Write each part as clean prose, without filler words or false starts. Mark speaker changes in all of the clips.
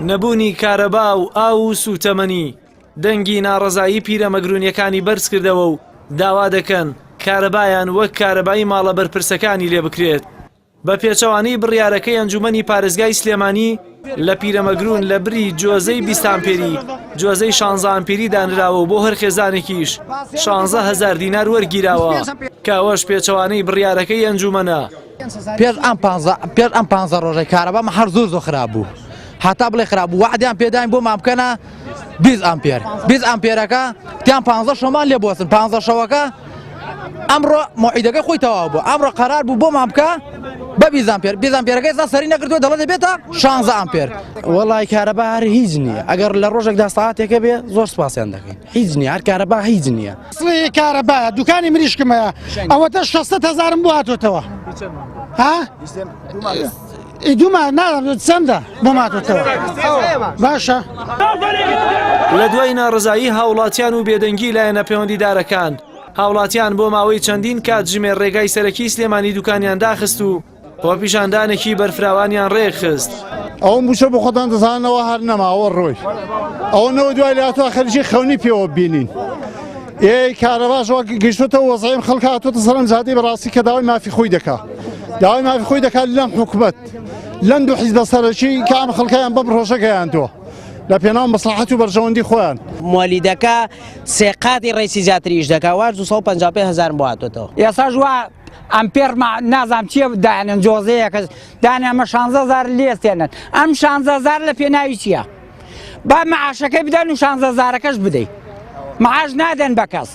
Speaker 1: نەبوونی کارەبا و ئاو و سووتەمەنی دەنگی ناڕەزایی پیرەمەگرونیەکانی بەرزکردەوە و داوا دەکەن کارەبایان وەک کارەبای ماڵە بەرپرسەکانی لێ بکرێت. بە پێچەوانەی بڕیارەکەی ئەنجومەنی پارێزگای سلێمانی لە پیرەمەگرون لە بری جۆزەی 20 ئامپێری جۆزەی 16 ئامپێری دانراوە و بۆ هەر خێزانێکیش 16 هەزار دینار وەرگیراوە کە ئەوەش پێچەوانەی بڕیارەکەی ئەنجومەنە.
Speaker 2: پێش ئەم پانزە پێش ئەم پانزە ڕۆژەی کارەبا مە هەر زۆر زۆر خراپ بوو هەتا بڵێ خراپ بوو وعدیان پێداین بۆمان بکەنە 20 ئامپێر 20 ئامپێرەکە تیان پانزە شەمان لێ بۆسن پانزە شەوەکە ئەمڕۆ مۆعیدەکە خۆی تەواو بوو ئەمڕۆ قەرار بوو بۆمان بکە بە 20 ئامپێر 20 ئامپێرەکە ئێستا سەری نەکردووە دەڵێ دەبێتە 16 ئامپێر.
Speaker 3: وەڵای کارەبا هەر هیچ نییە ئەگەر لە ڕۆژێکدا سەعاتێکە بێ زۆر سپاسیان دەکەین هیچ نییە هەر کارەبا هیچ نییە.
Speaker 4: سڵی کارەبایە دوکانی مریشکم هەیە ئەوەتە 600 هەزارم بۆ هاتۆتەوە ها ئی دوما نازانم چەندە بۆم هاتۆتەوە باشە.
Speaker 1: لە دوای ناڕەزایی هاوڵاتیان و بێدەنگی لایەنە پەیوەندیدارەکان، هاوڵاتیان بۆ ماوەی چەندین کاتژمێر ڕێگای سەرەکی سلێمانی دوکانیان داخست و خۆپیشاندانێکی بەرفراوانیان ڕێکخست.
Speaker 5: ئەو موچە بۆ خۆتان دەزانەوە هەر نەماوە ڕۆی ئەوە نەوە دوای لاتوە خەریکی خەونی پێوە بینین ئێ کارەباش وەک گەیشتۆتە وەزعیم خەڵک هاتۆتە سەرم جادەی بەڕاستی کە داوای مافی خۆی دەکا داوای مافی خۆی دەکات لەم حکومەت لەم دوو حیزبە سەرەکی کە ئەم خەڵکیان بەم ڕۆژە گەیاندووە لە پێناو مەسڵەحەت و بەرژەوەندی خۆیان.
Speaker 6: مۆلیدەکە سێ قاتی ڕیسی زیاتر ئیش دەکا واش 255 هەزارم بۆ هاتۆتەوە.
Speaker 7: ئێساش وا ئەمپێر نازانم چیە دانێن جۆزەیەکە دانێن ئەمە شانزە هەزار لێستێنن ئەم شانزە هەزار لە پێناوی چییە؟ با معاشەکەی بدەن و شانزە هەزارەکەش بدەی معاش نادەن بە کەس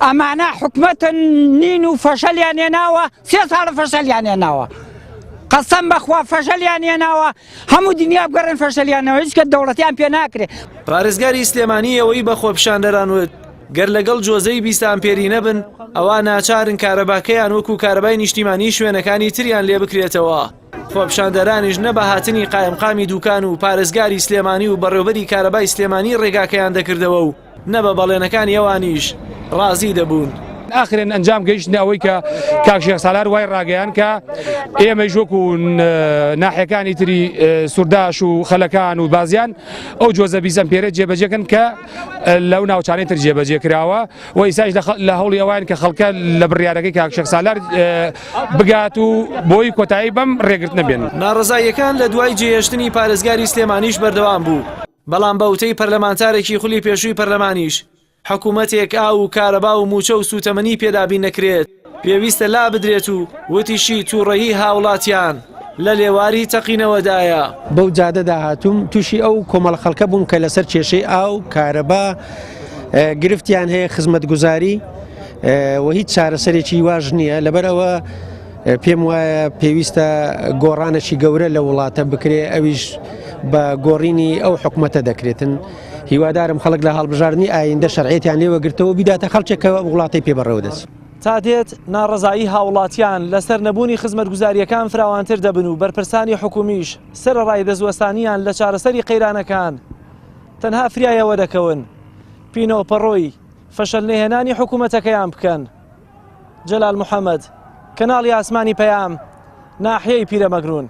Speaker 7: ئەمانە حکومەتن نین و فەشەلیان هێناوە سێ ساڵە فەشەلیان هێناوە قەسەم بەخوا فەشەلیان هێناوە هەموو دنیا بگەڕێن فەشەلیانەوە هیچ کە دەوڵەتیان پێ ناکرێ.
Speaker 1: پارێزگاری سلێمانی ئەوەی بە خۆپیشاندەران وت، گەر لەگەڵ جۆزەی 20 ئامپێری نەبن، ئەوا ناچارن کارەباکەیان وەکو کارەبای نیشتیمانی شوێنەکانی تریان لێ بکرێتەوە. خۆپیشاندەرانیش نە بە هاتنی قایمقامی دوکان و پارێزگاری سلێمانی و بەڕێوبەری کارەبای سلێمانی ڕێگاکەیان دەکردەوە و نە بە بەڵێنەکانی ئەوانیش ڕازی دەبوون.
Speaker 8: ئاخرێن ئەنجام گەیشتنە ئەوەی کە کاک شێخ سالار وای ڕاگەیان کە ئێمەیش وەکو ناحیەکانی تری سورداش و خەلەکان و بازیان ئەو جۆزە 20 ئەمپێرە جێبەجێکن کە لەو ناوچانەی تر جێبەجێ کراوە و ئیساش لە هەوڵی ئەوان کە خەڵکە لە بڕیارەکەی کاک شێخ سالار بگات و بۆی کۆتایی بەم ڕێگرتنە بێن.
Speaker 1: ناڕەزاییەکان لە دوای جێهێشتنی پارێزگاری سلێمانیش بەردەوام بوو، بەڵام بە وتەی پەرلەمانتارێکی خولی پێشووی پەرلەمانیش، حکومەتێک ئاو و کارەبا و مووچە و سووتەمەنی پێ دابین نەکرێت، پێویستە لابدرێت و وتیشی تووڕەیی هاوڵاتیان لە لێواری تەقینەوەدایە.
Speaker 3: بەو جادەدا هاتووم تووشی ئەو کۆمەڵە خەڵکە بووم کە لەسەر کێشەی ئاو، کارەبا گرفتیان هەیە، خزمەتگوزاری و هیچ چارەسەرێکی واش نییە، لەبەرئەوە پێم وایە پێویستە گۆڕانێکی گەورە لە وڵاتە بکرێ ئەویش بە گۆڕینی ئەو حکومەتە دەکرێتن هیوادارم خەڵک لە هەڵبژاردنی ئایندە شەرعیەتیان لێوەگرتەوە بیداتە خەڵکێک کە وڵاتەی پێ بەڕێوە دەچێت.
Speaker 1: تا دێت ناڕەزایی هاوڵاتیان لەسەر نەبوونی خزمەتگوزارییەکان فراوانتر دەبن و بەرپرسانی حکومیش سەرەڕای دەستوەستانیان لە چارەسەری قەیرانەکان تەنها فریای ئەوە دەکەون پینەوپەڕۆی فەشەلنەهێنانی حکومەتەکەیان بکەن. جەلال محەمەد، کەناڵی ئاسمانی پەیام، ناحیەی پیرەمەگرون.